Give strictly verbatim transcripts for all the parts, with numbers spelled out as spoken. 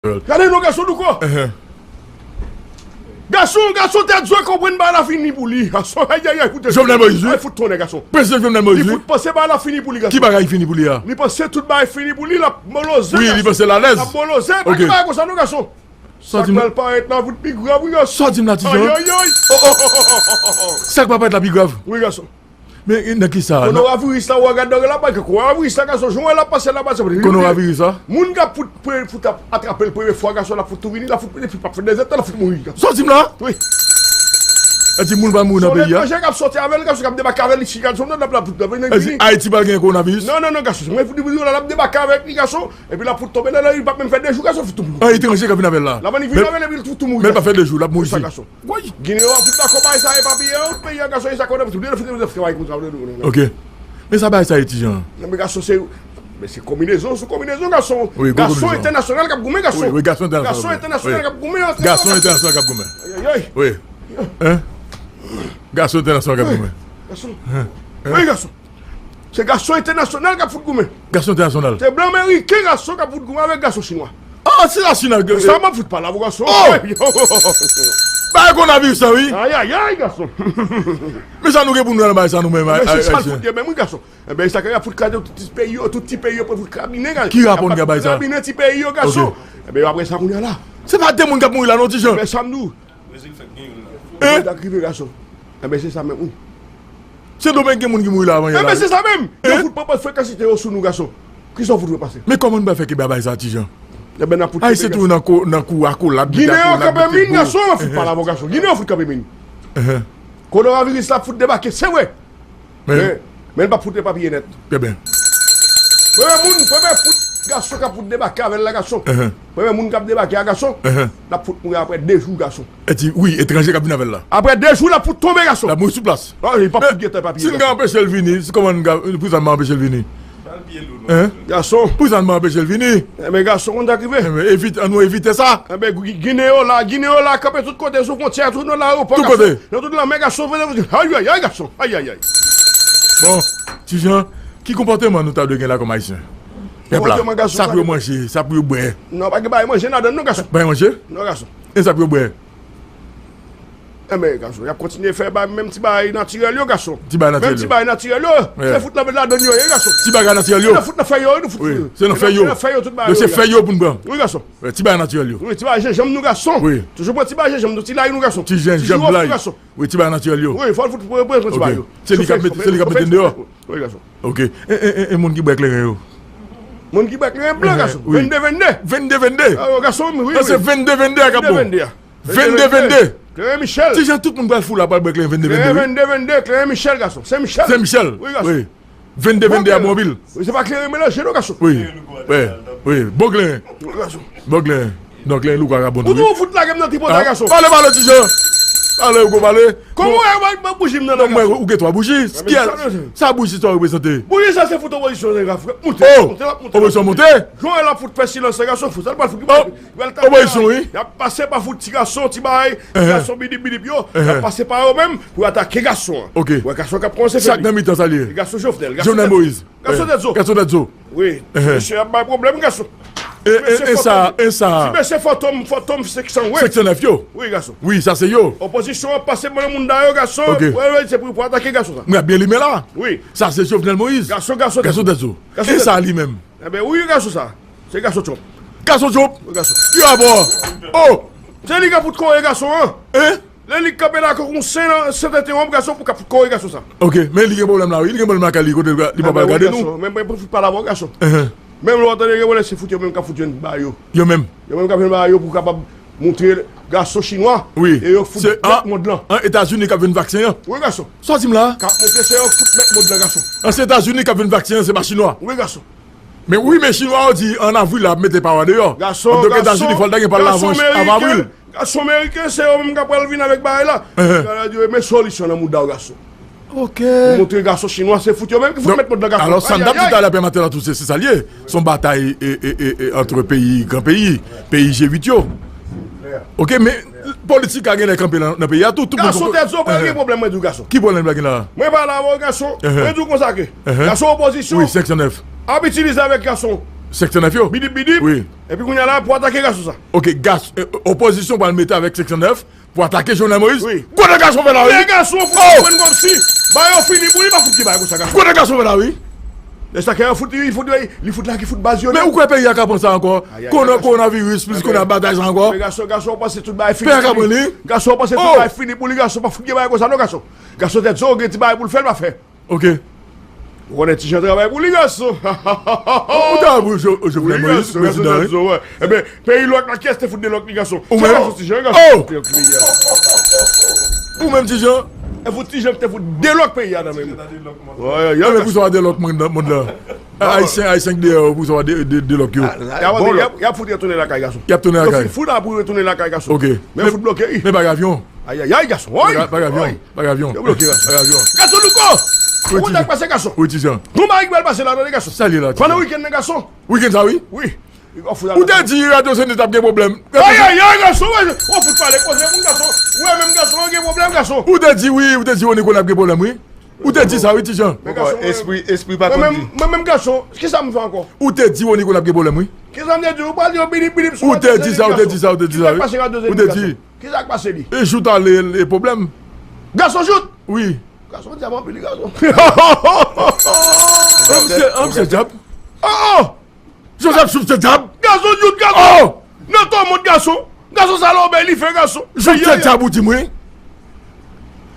Gade non, gason, douko. Gason, gason tèt zo konprann bagay la fini pou li. Gason, ayayay, koute. Jovenel Moïse, wi. Ay, fout tonnè, gason. Prezidan Jovenel Moïse, wi. Li fout panse bagay la fini pou li, gason. Ki bagay fini pou li a? Li panse tout bagay fini pou li, l ap moloze, gason. Wi, li panse l alèz. L ap moloze, pa gen bagay konsa non, gason. Sa k pral parèt la fout pi grav, wi, gason. Sa w di m la, Ti Jan? Ayayay. Sa k pral parèt la pi grav? Wi, gason. Men nan ki sa? Konoraviris la, w a gade dòre la, pa gen konoraviris la, gason, jan w wè l ap pase la, pase. Konoraviris la? Moun k ap fout, pre-, fout ap atrape l premye fwa, gason, l ap fout tou vini, l ap fout, epi p ap fè dezèt, l ap fout mouri, gason. Sa w di m la? Wi. E di moun pa mouri nan peyi a? Se yon etranje k ap sòti avè l, gason, k ap debake avè l, si gason, l ap, l ap, l ap, l ap vini. E di Ayiti pral gen konoraviris? Non, non, non, gason, mwen fout di moun la, l ap debake avèk li, gason, epi l ap fout tonbe nan, li p ap menm fè de jou, gason, fout tou mouri. An etranje k ap vin avè l la? L ap vin avè l, epi l fout tou mouri, gason. Men l pa fè de jou, l ap mouri isi. Wi. Gineyo a fout dakò bay sa epapiye, yo, peyi a, gason, e sa konnen, tout moun fout travay konsa. Ok. Men sa bay sa ye, Ti Jan? Non, men gason, se, men se konbinezon sou konbinezon, gason. Wi, gwo konbinezon. Gason entènasyonal k ap goumen, gason. Wi, wi, gason entènasyonal. Gason entènasyonal k ap goumen. Gason entènasyonal k ap goumen. Ayayay. Wi. Hein? Gason entènasyonal k ap goumen. Gason. Hein? Wi, gason. Se gason entènasyonal k ap fout goumen. Gason entènasyonal. Se blan meriken gason k ap fout goumen avèk gason chinwa. Oh, se la Chin ak... Sa m ap fout pale avè w, gason. Oh! Bagay konaviris la, wi. Ayayay, gason. Men sa nou gen pou nou nan bagay sa nou menm, Ayisyen. Men se sa l fout ye menm, wi, gason. Enben, sa k ap fout kraze tout ti peyi yo, tout ti peyi yo pou fout krabinen, gason. Ki rapò n gen bay sa? Krabinen ti peyi yo, gason. Enben, apre sa, kounye a la. Se pa de moun k ap mouri la, non, Ti Jan? Enben, sa m di w. Brezil fèk gen youn la. Hein? Sa k rive, gason. Enben, se sa menm, wi. Sendomeng gen moun ki mouri la avan yè la. Enben, se sa menm. Yo fout pran pòz frekansite yo sou nou, gason. Kisa w fout wè pase? Men kòman n pral fè kebe a bay sa, Ti Jan? Enben, n ap fout kebe, gason. Ayisyen toujou nan ko-, nan kou akolat, bit akolat, bit debout. Ginen yo kanpe min, gason, fout pale avè w, gason. Ginen yo fout kanpe min. Konoraviris la fout debake, se vre. Men, men l p ap fout epapiye nèt. Trè byen. Premye moun, premye fout gason k ap fout debake avè l la, gason. Premye moun k ap debake a, gason, l ap fout mouri apre de jou, gason. E ti, wi, etranje k ap vin avè l la. Apre de jou, l ap fout tonbe, gason. L ap mouri sou plas. Non, li p ap fout gentan epapiye, gason. Men si n ka anpeche l vini, se kòman n ka, pou sa n pa anpeche l vini? Hein? Gason. Pou sa n pa anpeche l vini? Enben, gason, konn sa k rive? Enben, evite, ann nou evite sa. Enben, Gi-, Ginen yo la, Ginen yo la, kanpe tout kote, sou fwontyè, tout nan ayewopò, gason. Tout kote. Nan tout lanmè, gason, ayayay, gason, ayayay. Bon, Ti Jan, ki konpòteman nou ta dwe gen la kòm Ayisyen? Pèp la, sa pou yo manje, sa pou yo bwè. Non, pa gen bagay manje ladann non, gason. Bagay manje? Non, gason. E sa pou yo bwè? Enben, gason, y ap kontinye fè ba-, menm ti bagay natirèl yo, gason. Ti bagay natirèl yo. Menm ti bagay natirèl yo. Se fout nan ladann yo ye, gason. Ti bagay natirèl yo. Se nan fout nan fèy yo, nou fout. Wi, se nan fèy yo. Se nan fèy yo, tout bagay yo, gason. Donk se fèy yo pou n pran. Wi, gason. Wi, ti bagay natirèl yo. Wi, ti bagay jenjanm nou, gason. Wi. Toujou pran ti bagay jenjanm nou, ti lay nou, gason. Ti jenjanm, lay. Wi, ti bagay natirèl yo. Wi, fò l fout pran, pran, pran ti bagay yo. Se li k ap mete, se li k ap mete n deyò. Wi, gason. Ok. E, e, e, e moun ki bwè kleren yo? Moun ki bwè kleren blan, gason. Wi. Vennde vennde. Vennde vennde. Ah, gason, wi, wi. Se vennde vennde a k ap bon. Vennde vennde a. Vennde vennde. Kleren Michel. Ti Jan tout moun pral fou la, pral bwè kleren vennde vennde, wi. Kleren vennde vennde, kleren Michel, gason. Se Michel. Se Michel. Wi, gason. Wi. Vennde vennde a bon anpil. Wi, se pa kleren melanje non, gason. Wi. Wi. Wi. Bon kleren. Wi, gason. Bon kleren. Donk kleren Louko a ka bon tou, wi. Ou tou fout lage m nan tripotay, gason. Pale, pale, Ti Jan. Pale, Louko, pale. Kòman w wè bouji m nan, gason? Ou gen twa bouji. Sa bouji sa reprezante? Bouji sa se fout opozisyon, gason. Moute, moute, moute. Opozisyon monte. Jan w wè l ap fout fè silans, gason, fout sa l pral fout. Opozisyon, wi. Y ap pase pa fout ti gason, ti bagay, ti gason bidip bidip yo. Y ap pase pa yo menm pou atake gason an. Ok. Wè gason k ap kòmanse fè li. Sa k nan mitan sa li ye? Gason Jovenel, gason Jovenel Moïse. Gason tèt zo. Gason tèt zo. Wi. Mesye ap bay pwoblèm, gason. E, e, e sa, e sa. Ti mesye fantom, fantom senk san, wi. Senk san nèf yo. Wi, gason. Wi, sa se yo. Opozisyon ap pase ban moun da yo, gason. Ok. Wè, wè, se pou, pou atake gason sa. Mwen ap byen limen la. Wi. Sa se Jovenel Moïse. Gason, gason tèt zo. Gason tèt zo. Gason tèt zo. E sa li menm? Enben, wi, gason sa. Se gason Trump. Gason Trump. Wi, gason. Ki rapò? Oh! Se li k ap fout kore gason an. Hein? Lè li kanpe la, kòk yon sen nan, sen tenten wonm gason pou k ap fout kore gason sa. Ok, men li gen pwoblèm la, wi. Li gen pwoblèm lakay li, kote li pa pral gade nou. Men mwen pou fout pale avè w, gason. Menm lè w tande gen pwoblèm, se fout yo menm k ap fout jwenn ba yo. Yo menm. Yo menm k ap jwenn ba yo pou kapab montre gason chinwa. Wi. E yo fout mèt mond lan. An Etazini k ap jwenn vaksen an. Wi, gason. Sa w di m la? K ap montre se yo fout mèt mond lan, gason. An se Etazini k ap jwenn vaksen an, se pa chinwa. Wi, gason. Men wi, men chinwa yo di an avril la ap mete pawa deyò. Gason, donk Etazini fò l ta gen pa l la avan avril. Gason meriken, se yo menm k ap pral vin avèk bagay la. Yo di men solisyon nan mouda w, gason. Ok. Pou montre gason chinwa se fout yo menm ki fout mèt mond lan, gason. Alò sa n t ap di talè, pè Maten la tou, se, se sa l ye. Se yon batay e, e, e, e, antre peyi, gran peyi, peyi G uit yo. Ok, men politik la genlè kanpe nan, nan peyi a tou, tout moun. Gason tèt zo, pa gen pwoblèm, mwen di w, gason. Ki pwoblèm la gen la? Mwen pale avè w, gason. Mwen di w konsa ke gason opozisyon ap itilize avèk gason Senk san nèf yo? Bidip, bidip. Wi. Epi kounye a la, pou atake gason sa. Ok, gas, eh, opozisyon pral mete avèk senk san nèf pou atake Jovenel Moïse. Wi. Gwo nan gason fè la, wi. Lè gason fout pran kòmsi. Ba yo fini pou li, pa fout ki bagay konsa, gason. Gwo nan gason fè la, wi. Lè sa kè fout, li fout, li fout la ki fout baz yo. Men ou kwè peyi a ka pran sa ankò? Ay, ay, kono-, ay, gason. Kowonaviris, plis kowonaviris, batay sa ankò. Men gason, gason, ou panse tout bagay fini pou li? Peyi a ka pran li? Gason, ou panse tout bagay fini pou li, gason, pa fout gen bagay konsa, non, gason. Gason tèt zo, gen ti bagay pou l fè, l pa fè. Ok. Ou konnen Ti Jan travay pou li, gason. Ou ta pou Jo-, Jovenel Moïse, gason, prezidan, wi. Ebyen, peyi lòk la, kiyès te fout de lòk li, gason? Ou menm? Ti Jan, gason. Ou menm, Ti Jan? E fout Ti Jan ki te fout de lòk peyi a nan men. Ebyen, pou sa de lòk mond nan, mond nan. Ayisyen, Ayisyen ki deyò, pou sa de, de, de lòk yo. Y ap fout retounen lakay, gason. Y ap tounen lakay. Yo fin fout la pou retounen lakay, gason. Ok. Men fout bloke, wi. Men pa gen avyon. Ayayay, gason, woy! Pa gen avyon, pa gen avyon. Yo bloke, gason. Pa gen avyon. Gason Louko! Ou konn sa k pase, gason? Wi, Ti Jan. Gon bagay ki pral pase la, tande, gason. Sa l ye la, Ti Jan? Pandan wikenn nan, gason. Wikenn sa, wi? Wi. Ou te di Radyo Senit ap gen pwoblèm. Ayayay, gason, wè, ou fout pale koze moun, gason. Ou wè menm, gason, gen pwoblèm, gason. Ou te di, wi, ou te di Rony Colin ap gen pwoblèm, wi. Ou te di sa, wi, Ti Jan. Men gason, espri, espri pa konn di. Mwen menm, gason, kisa m fè ankò? Ou te di Rony Colin ap gen pwoblèm, wi. Kisa m te di? Ou pral di yo bidip, bidip sou Radyo Senit, gason. Ou te di sa, ou te di sa, ou te di sa, wi. Kisa k pase Radyo Senit, gason? Kisa k pase li? E Jout ale, e pwoblèm. Gason Jout? Wi. Gason, djab anpil, wi, gason. An, misye, an, misye djab. Oh, oh! Joseph Jout se djab. Gason Jout, gason. Oh! Nan to mond, gason. Gason sa lòbèy li fè, gason. Jout se djab, ou di m, wi.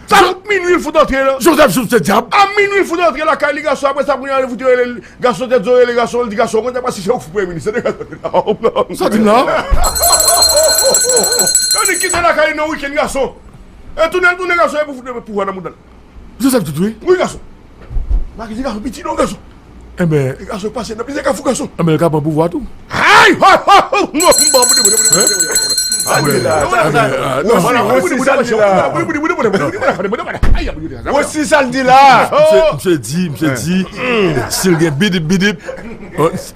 Sa fout minui l fout antre la. Joseph Jout se djab. A minui l fout antre lakay li, gason. Apre sa, kounye a, li fout rele l. Gason tèt zo rele gason, li di gason, konn sa pase, se ou k fout premye minis. Sa di m la? Yo di kite lakay li nan wikenn, gason. E tounen, tounen, gason, e pou fout pouvwa nan mouda l. Joseph Jout, wi. Wi, gason. Pa kite gason piti non, gason. Enben. E gason pase nan plizyè kafou, gason. Enben, l ka pran pouvwa tou. Ay! Osi sa l di la. Misye, misye di, misye di, si l gen bidip, bidip,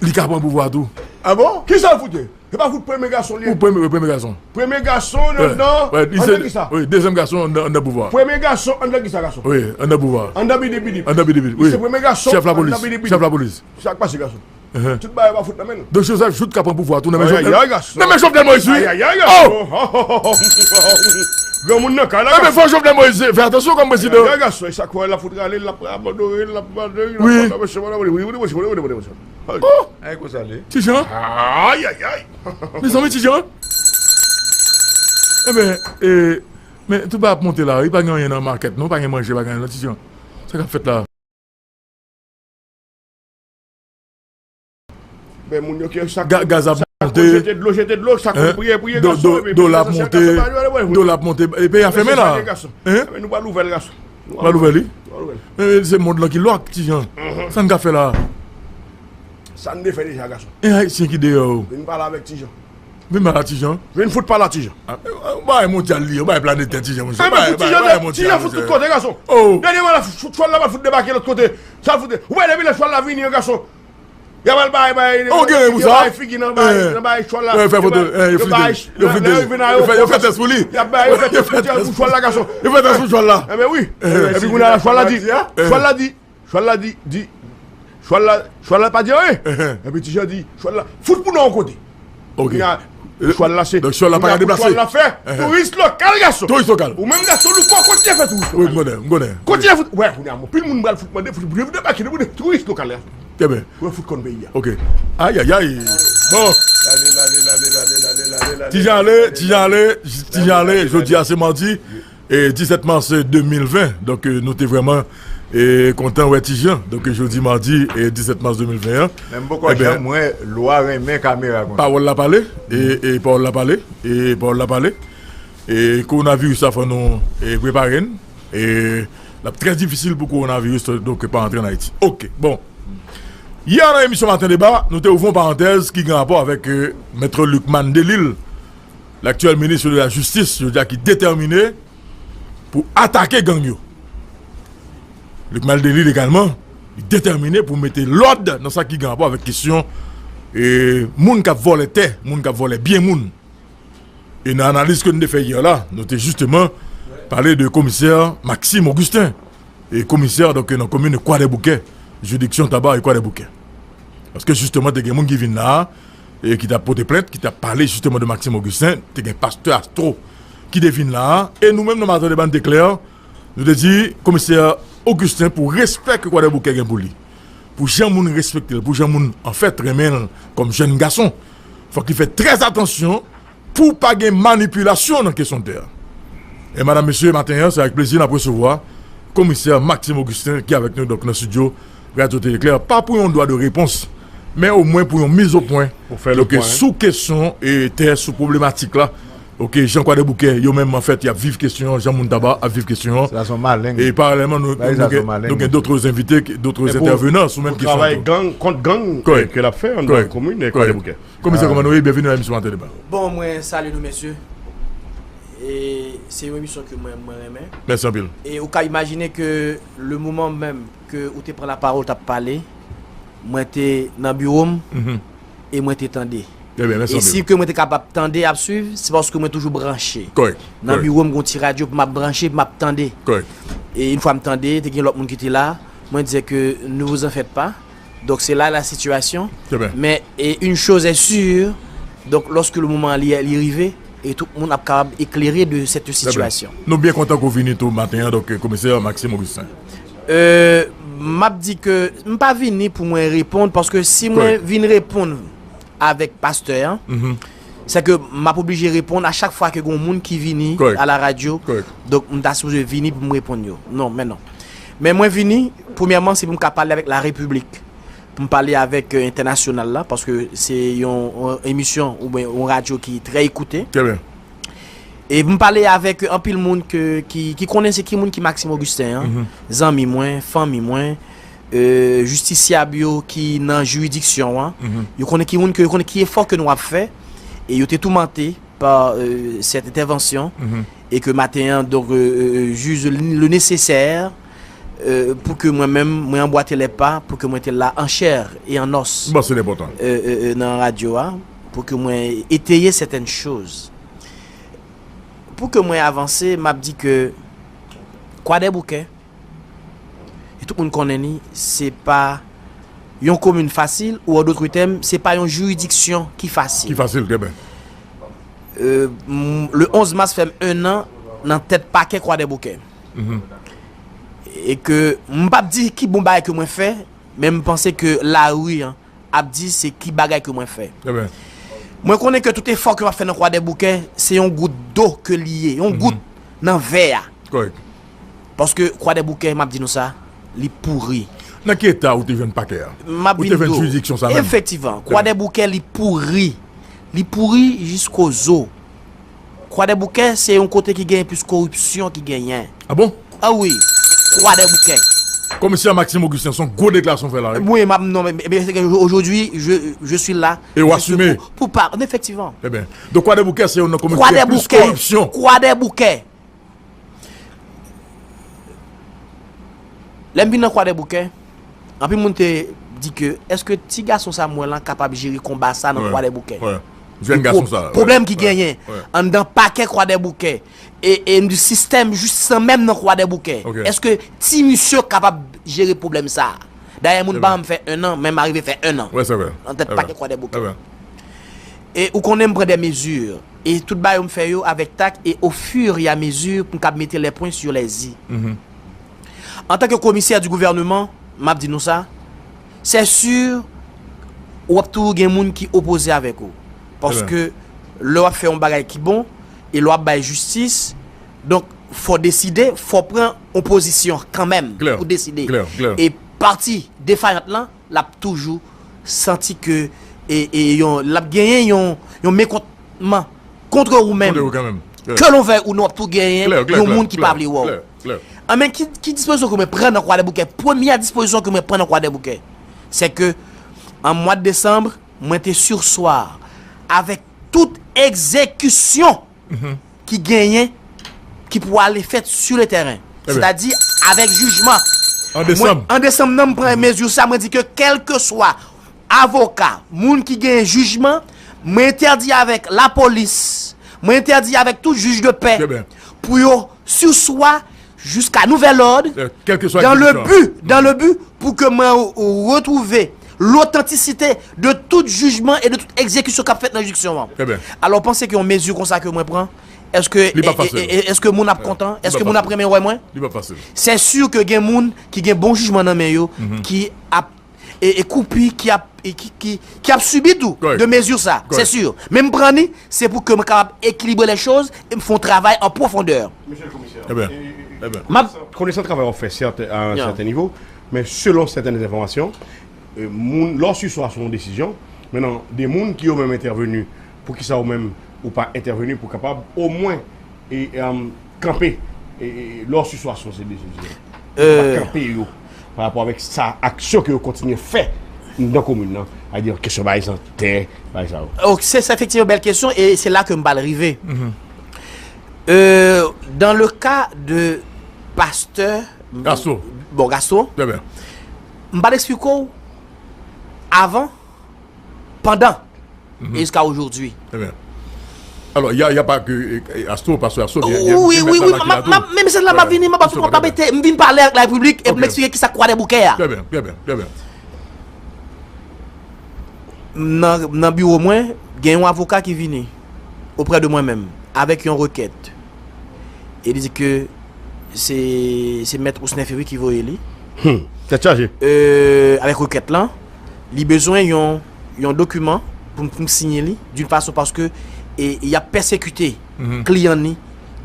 li ka pran pouvwa tou. Ah bon? Kisa l fout ye? Se pa fout premye gason li ye. Ou premye, premye gason. Premye gason anndan, anndan kisa? Wi, dezyèm gason anndan, anndan pouvwa. Premye gason anndan kisa, gason? Wi, anndan pouvwa. Anndan bidip, bidip. Anndan bidip, bidip, wi. Li se premye gason anndan bidip, bidip. Chèf lapolis. Chèf lapolis. Sa k pase, gason? Tout bagay pa fout nan men nou. Donk Joseph Jout ka pran pouvwa tou nan men Jovenel. Nan men Jovenel Moïse, wi. Granmoun nan kay la, gason. Enben, fò Jovenel Moïse fè atansyon kòm prezidan. Ay, ay, gason, e sa k fè l ap fout rale, l ap abandone, l ap abandone, l ap abandone. Wi. Ay, konsa l ye. Ti Jan? Ay, ay, ay. Mezanmi, Ti Jan? Enben, e, men tout bagay ap monte la, wi, pa gen anyen nan makèt, non, pa gen manje, pa gen anyen, non, Ti Jan. Sa k ap fèt la? Ben, moun yo ki sa, gaz ap monte. Jete dlo, jete dlo, sa konn priye, priye, gason, dola ap monte, dola ap monte, e peyi a fèmen la. Hein? Nou pral ouvè l, gason. Nou pral ouvè li? Nou pral ouvè l. E se mond lan ki lòk, Ti Jan. Sa n ka fè la? Sa n te fè deja, gason. E Ayisyen ki deyò yo. Vin pale avèk Ti Jan. Vin pale a Ti Jan. Vin fout pale a Ti Jan. Bay mondyal li, bay planetè Ti Jan, monchè. Bay, bay mondyal, Ti Jan fout tout kote, gason. Dènyèman la, chwal la pral fout debake lòt kote. Sa fout. Ou wè depi lè chwal la vini an, gason. Y ap al bay, bay, bay figi nan bay, nan bay chwal la. Yo fè foto, yo flite. Yo flite. Yo fè tès pou li. Y ap bay, yo fè tès pou chwal la, gason. Yo fè tès pou chwal la. Enben wi. Epi kounye a la, chwal la di, chwal la di, chwal la di, di, chwal la, chwal la pa di anyen. Epi Ti Jan di, chwal la fout pou nan yon kote. Ok. Kounye a, chwal la se, donk chwal la pa ka deplase. Chwal la fè touris lokal, gason. Touris lokal. Ou menm, gason, nou kontinye fè touris lokal. Wi, m konnen, m konnen. Kontinye fout. Wè, kounye a, anpil moun pral fout mande, fout, fout debake, nou touris lokal, gason. Trè byen. Wè, fout konn peyi a. Ok. Ayayay. Bon. Ti Jan ale, Ti Jan ale, Ti Jan ale, jodi a se madi. E disèt mas de mil ven, donk, e, nou te vrèman, e, kontan wè Ti Jan. Donk, e, jodi madi, e, disèt mas de mil ven an. Men m poko janm wè Lwa renmen kamera konsa. Pawòl la pale, e, e pawòl la pale, e pawòl la pale. E kowonaviris la fò nou, e, prepare n. E l ap trè difisil pou kowonaviris, donk, pa antre ann Ayiti. Ok, bon. Yè nan emisyon Maten Deba, nou te ouvri yon parantèz ki gen rapò avèk, e, Mèt Lucmane Delille, laktyèl minis de la jistis, jodi a ki detèmine pou atake gang yo. Lucmane Delille egalman, li detèmine pou mete lòd nan sa ki gen rapò avèk kesyon, e, moun k ap vòlè tè, moun k ap vòlè byen moun. E nan analiz ke nou te fè yè la, nou te jisteman pale de komisè Maxime Augustin, e komisè, donk, nan komin Kwadèboukè, jiridiksyon Taba e Kwadèboukè. Paske jisteman, te gen moun ki vin la, e ki t ap pote plent, ki t ap pale jisteman de Maxime Augustin, te gen pastè Astro ki te vin la, e nou menm nan Maten Deba, nou te klè, nou te di, komisè Augustin, pou respè ke Kwadèboukè gen pou li, pou jan moun respekte l, pou jan moun, anfèt, renmen l kòm jèn gason, fòk li fè trè atansyon pou pa gen manipilasyon nan kesyon tè a. E madam, mesye, maten an, se avèk plezi n ap resevwa komisè Maxime Augustin ki avèk nou, donk, nan estidyo Radyo Tele Klè, pa pou yon dwa de repons, men omwen pou yon miz o pwen, donk, sou kesyon e tè, sou pwoblematik la. Ok, jan Kwadèboukè, yo menm, anfèt, y ap viv kesyon an, jan moun Taba ap viv kesyon an. E paralèlman, nou, nou gen, nou gen dòt envite, dòt entèvenan sou menm kesyon an tou. Gang, kont gang, ke l ap fè anndan komin Kwadèboukè. Komisè, kòman nou ye? Byenvini nan emisyon Maten Deba. Bon, mwen salye nou, mesye. E se yon emisyon ke mwen, mwen renmen. Mèsi anpil. E ou ka imajine ke le moman menm ke ou te pran lapawòl, t ap pale, mwen te nan biwo m, e mwen te tande. E si ke mwen te kapab tande, ap swiv, se paske mwen toujou branche. Nan biwo m, gon ti radyo pou m ap branche, pou m ap tande. E yon fwa m tande, te gen lòt moun ki te la, mwen di ke ne vous en faites pas. Donk, se la la sitiyasyon. Men, e, une chose est sûre, donk, lòske le moman li, li rive, e tout moun ap kapab eklere de cette situation. Nou byen kontan ke w vini tou maten an, donk, komisè Maxime Augustin. E, m ap di ke m pa vini pou mwen reponn, paske si mwen vin reponn avèk pastè an, se ke m ap oblije reponn a chak fwa ke gon moun ki vini a la radyo. Donk, m ta sipoze vini pou m reponn yo. Non, men non. Men mwen vini, premyèman, se pou m ka pale avèk la repiblik. Pou m pale avèk, e, entènasyonal la, paske se yon, yon emisyon oubyen yon radyo ki trè ekoute. E pou m pale avèk, e, anpil moun ke, ki, ki konnen se ki moun ki Maxime Augustin an. Zanmi mwen, fanmi mwen, e, jistisyab yo ki nan jiridiksyon an. Yo konnen ki moun ke, yo konnen ki efò ke nou ap fè. E yo te toumante pa, e, cette intervention. E ke maten an, donk, e, e, e, juge le, le nécessaire, e, pou ke mwen menm, mwen anbwate lè pa, pou ke mwen te la an chè e an os, e, e, e, nan radyo a, pou ke mwen eteye sètèn choz. Pou ke mwen avanse, m ap di ke Kwadèboukè, e tout moun konnen li, se pa yon komin fasil, ou an dòt tèm, se pa yon jiridiksyon ki fasil. Ki fasil, trè byen. E, m, le onz mas fè m en an nan tèt pakè Kwadèboukè. E ke m p ap di ki bon bagay ke mwen fè, men m panse ke lari an ap di se ki bagay ke mwen fè. Mwen konnen ke tout efò ke m ap fè nan Kwadèboukè, se yon gout dlo ke li ye, yon gout nan vè a. Paske Kwadèboukè, m ap di nou sa, li pouri. Nan ki eta ou te jwenn pakè a? M ap vin di w. Ou te jwenn jiridiksyon sa menm? Efektivman, Kwadèboukè, li pouri. Li pouri jiskozo. Kwadèboukè, se yon kote ki genyen plis koripsyon ki genyen. A bon? A wi. Kwadèboukè. Komisè Maxime Augustin, se yon gwo deklarasyon w fè la, wi. Wi, m ap, non, men, men, men, se ke aujourd'hui, je, je suis là. E w asime. Pou, pou pa, efektivman. Trè byen. Donk, Kwadèboukè, se youn nan komin ki gen plis koripsyon. Kwadèboukè. Lè m vin nan Kwadèboukè, anpil moun te di ke, èske ti gason Samuel lan kapab jere konba sa nan Kwadèboukè? Jèn gason sa, pwoblèm ki genyen anndan pakè Kwadèboukè, e, e sistèm jistis lan menm nan Kwadèboukè. Èske ti misye kapab jere pwoblèm sa? Dayè, moun pa janm fè en an, men m arive fè en an. Nan tèt pakè Kwadèboukè. E ou konnen m pran de mezi. E tout bagay yo m fè yo avèk tak e au fur et à mesure pou m kab mete les points sur les i. Antanke komisè di gouvèneman, m ap di nou sa, c'est sûr, w ap toujou gen moun ki opoze avèk ou. Paske lè w ap fè yon bagay ki bon, e lè w ap bay jistis, donk, fò deside, fò pran yon pozisyon kanmenm pou deside. E pati defayant lan, l ap toujou santi ke, e, e yon, l ap genyen yon, yon mekontantman kont ou menm. Ke l'on veuille ou non, w ap tou genyen yon moun ki pa vle wè w. Anben, ki, ki dispozisyon ke mwen pran nan Kwadèboukè? Premyè dispozisyon ke mwen pran nan Kwadèboukè, se ke, an mwa de desanm, mwen te sirswa avèk tout egzekisyon ki genyen, ki pou ale fèt sou le tèren. Sètadi avèk jijman. An desanm. An desanm nan, m pran mezi sa, mwen di ke kèlkeswa avoka, moun ki genyen jijman, mwen entèdi avèk lapolis, mwen entèdi avèk tout jij de pè pou yo sirswa jiska nouvèl òd, dans le but, dans le but pou ke mwen retwouve lotantisite de tout jijman e de tout egzekisyon k ap fèt nan jiridiksyon an. Trè byen. Alò, w panse ke yon mezi konsa ke mwen pran, èske, Li p ap e, e, fasil. e, e, èske moun ap kontan? Li p Èske ap moun ap fasil. renmen wè mwen? Li p ap fasil. Se si ke gen moun ki gen bon jijman nan men yo, Mhm. ki ap, e, e koupi, ki ap, e ki, ki, ki ap sibi tou Kòrèk. de mezi sa. Kòrèk. Se si. Men m pran li, se pou ke mwen kapab ekilibre lè choz e m fè yon travay an pwofondè. Trè byen. Trè byen. M ap Konesan travay w ap fè sèten, a yon Yeah. sèten nivo, men selon sèten enfòmasyon, e, moun, lè w siswa sou yon desizyon, men nan de moun ki yo menm entèveni, poukisa ou menm ou pa entèveni pou kapab omwen e, e, kanpe, e, e, lè w siswa sou se desizyon? Ou pa Euh. kanpe yo pa rapò avèk sa, aksyon ke yo kontinye fè nan komin nan, sètadi kesyon bay zantè, bay sa yo. Ok, se, se efektivman bèl kesyon e se la ke m pral rive. Mhm. Euh, dans le cas de pastè Gastro. Bon, Gastro, Trè byen. M pral eksplike w avan, pandan, Mhm. e jiska ojodwi. Trè byen. Alò, y a, y a pa ke, e, e, Astro, pastè Astro, gen, gen, Wi, gen wi, mèt wi, la ki m ap, la m ap, tou. men mesaj la m ap Trè byen. vini, m ap, Astro, m ap trè byen. mete, m vin pale ak Larepiblik e m Ok. eksplike kisa Kwadèboukè a. Trè byen, trè byen, trè byen. Nan, nan biwo mwen, gen yon avoka ki vini oprè de mwen menm avèk yon rekèt. E li di ke se, se mèt Osner Fevry ki voye li. Hmm, tèt chaje. Euh, avèk rekèt lan, li bezwen yon, yon dokiman pou m, pou m siyen li, d'une façon paske, e, y ap pèsekite Mhm. kliyan li.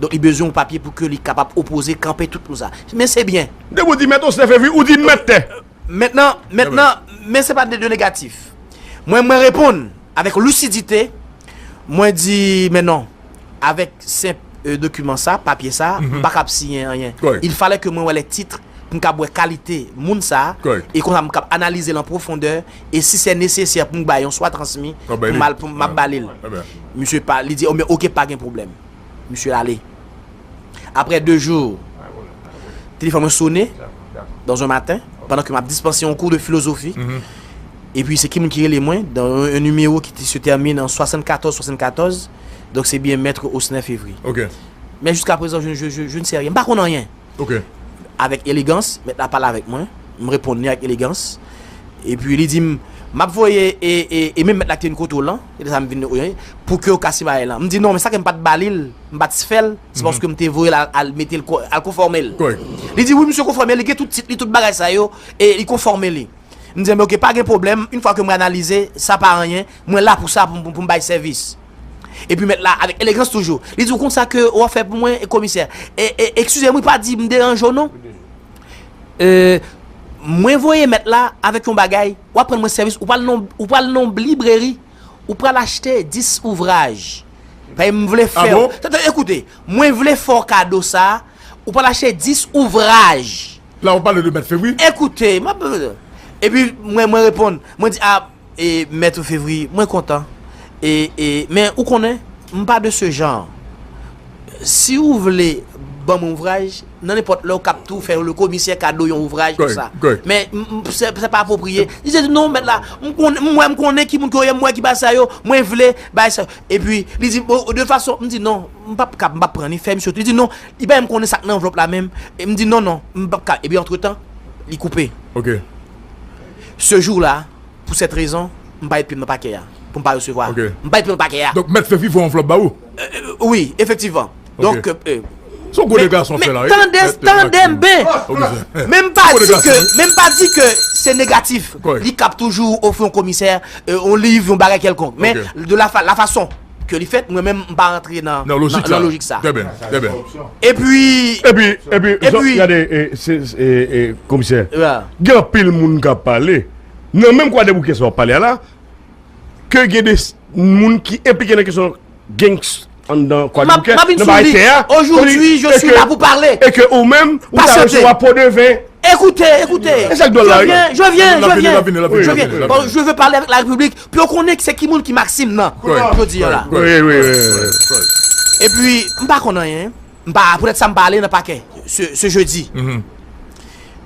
Donk, li bezwen yon papye pou ke li kapab opoze, kanpe tout pou sa. Men se byen. Depi w di mèt Osner Fevry, ou di mèt tè. Mentnan, mentnan, men se pa de, de negatif. Mwen, mwen reponn avèk lisidite. Mwen di, men non, avèk senp, euh, dokiman sa, papye sa, Mhm. m pa kab siyen anyen. Kòrèk. Il fallait que mwen wè les titres, pou m kab wè kalite moun sa, Kòrèk. e konsa m kab analize l an pwofondè, e si se nesesè pou m bay yon swa transmi, Kòb bay pou li. m al, pou m ap Wè. ba li l. Wè byen. Misye pa, li di, oh, men ok, pa gen pwoblèm. Misye ale. Après deux jours, telefòn mwen sonnen dans un matin, pandan ke m ap dispanse yon kou de filozofi. Mhm. Epi se ki moun ki rele mwen dans un, un numéro qui se termine en soixante-quatorze soixante-quatorze. Donk se byen mèt Osner Fevry. Ok. Men jiska prezan, je, je, je, je ne sais rien. M pa konn anyen. Ok. Avèk elegans, mèt la pale avèk mwen. M reponn li avèk elegans. Epi li di m, m ap voye e, e, e menm mèt la ki te vin kote w lan, e de sa m vin, pou ke w ka simaye lan. M di non, men sa ke m pa t ba li l, m pa t fè l, se Mhm. paske m te voye l al, al mete l ko-, al konfòme l. Kòrèk. Li di wi, misye konfòme, li gen tout tit li, tout bagay sa yo, e li konfòme li. M di, men ok, pa gen pwoblèm, yon fwa ke mwen analize, sa pa anyen, mwen la pou sa, pou, pou, pou m bay sèvis. Epi mèt la, avèk elegans toujou, li di, ou konn sa ke w ap fè pou mwen, komisè? E, e, eskize m, wi, pa di m deranje w non. Euh, mwen voye mèt la avèk yon bagay, w ap rann mwen sèvis, ou pral nan, ou pral nan libreri, ou pral achte dis ouvraj. Paske m vle fè Ah bon? Tande, ekoute, mwen vle fè w kado sa, ou pral achte dis ouvraj. La, ou pale de mèt Fevry? Ekoute, m ap, epi mwen, mwen reponn, mwen di, ah, e, mèt Fevry, mwen kontan. E, e, men ou konnen, m pa de ce genre. Si ou vle ban mwen ouvraj, nan nenpòt lè ou kab tou fè le komisè kado yon ouvraj konsa. Kòrèk. Men m, m, se, se pa apwopriye. Li di non, mèt la, m konn, m wè, m konnen ki moun ki w ye, m wè ki bagay sa yo, mwen vle bagay sa yo. Epi li di, bon, de fason, m di non, m p ap kab, m p ap pran li, fè misye. Li di non, li pa menm konnen sa k nan anvlòp la menm. E m di non, non, m p ap kab. Epi antretan, li koupe. Ok. Ce jour-là, pou sèt rezon, m pa met pye m nan pakè a. Pou m pa resevwa. Ok. M pa met pye m nan pakè a. Donk, mèt Fevry voye anvlòp ba ou? Euh, euh, wi, efektivman. Ok. Donk, euh, Se yon gwo men, deklarason men fè la, wi. Tande, Mèt, tande m byen. Ok, se Men m pa Se yon gwo di ke, deklarason, wi. men m pa di ke se negatif. Kòrèk. Li kab toujou ofri yon komisè, euh, yon liv, yon bagay kèlkonk. Men Ok. de la fa-, la fason ke li fèt, mwen menm, m pa rantre nan, Nan lojik nan, sa. nan lojik sa. Trè byen, trè byen. Epi, Epi, epi, epi gade, e, se, se, e, e, komisè. Ya. Gen anpil moun k ap pale. Nan menm Kwadèboukè sa w ap pale a la, ke gen de s-, moun ki enplike nan kesyon gangs anndan M ap, Kwadèboukè, m ap vin nan sou bagay li. tè a. Aujourd'hui, je suis là pour parler. E ke ou menm, ou ta Patientez. resevwa po de ven. Écoutez, écoutez. E sa k dwòl la, Je wi. viens, je viens, L ap je vini, l ap viens. vini, l ap vini, Je l ap viens. vini, l ap Bon, vini. je veux parler avec la République. Pou yo konnen se ki moun ki Maxime nan. Kòrèk, Jodi a la. kòrèk, kòrèk, Epi, m pa konn anyen. M pa, poutèt sa, m pa ale nan pakè ce, ce jeudi. Mhm.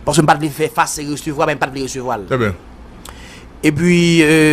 Paske m pa t vle fè fas e resevwa, men m pa t vle resevwa l. Trè byen. Epi, euh,